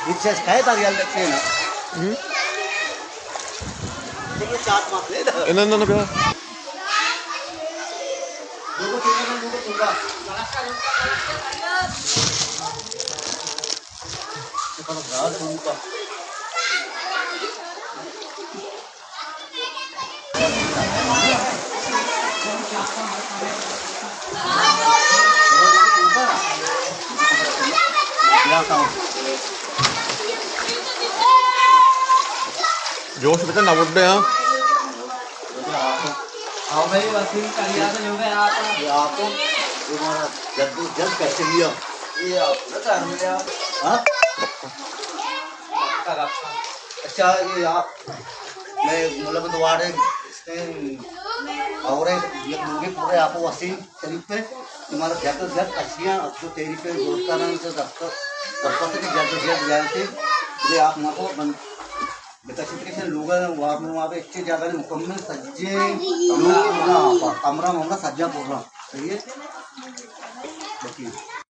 اچھا، اس کھائے تاری حال لگتے ہیں نا۔ ہوں۔ دیکھو، چاٹ مات لے نا۔ انہاں نے بیا۔ لوگوں چنگا، لوگوں چنگا۔ جوش بیٹا نہ بڈے ہاں۔ آؤ بھائی، وسیم کریار سے جو ہے آپ۔ یہ آپ کو، یہ ہمارا جدوجہد کیسے لیا؟ یہ آپ نہ کر لیا۔ ہاں؟ اچھا، یہ آپ، میں مطلب دوبارہ اس میں اور ایک یہ لوگے پورے آپ وسیم شریف پہ تمہارا جد و جہد اچھی ہیں، اب جو تیری پہ دوستانہ سے دفتر، دفتر سے جد و جہد جائیں تھے، یہ آپ مطلب بن-، بتا سکتے ہیں لوگ ہیں، وہاں پہ، وہاں پہ اچھے جگہ نے مکمل سجے لوگ پورا آپ، کمرہ ممرہ سجا پورا، صحیح ہے؟ باقی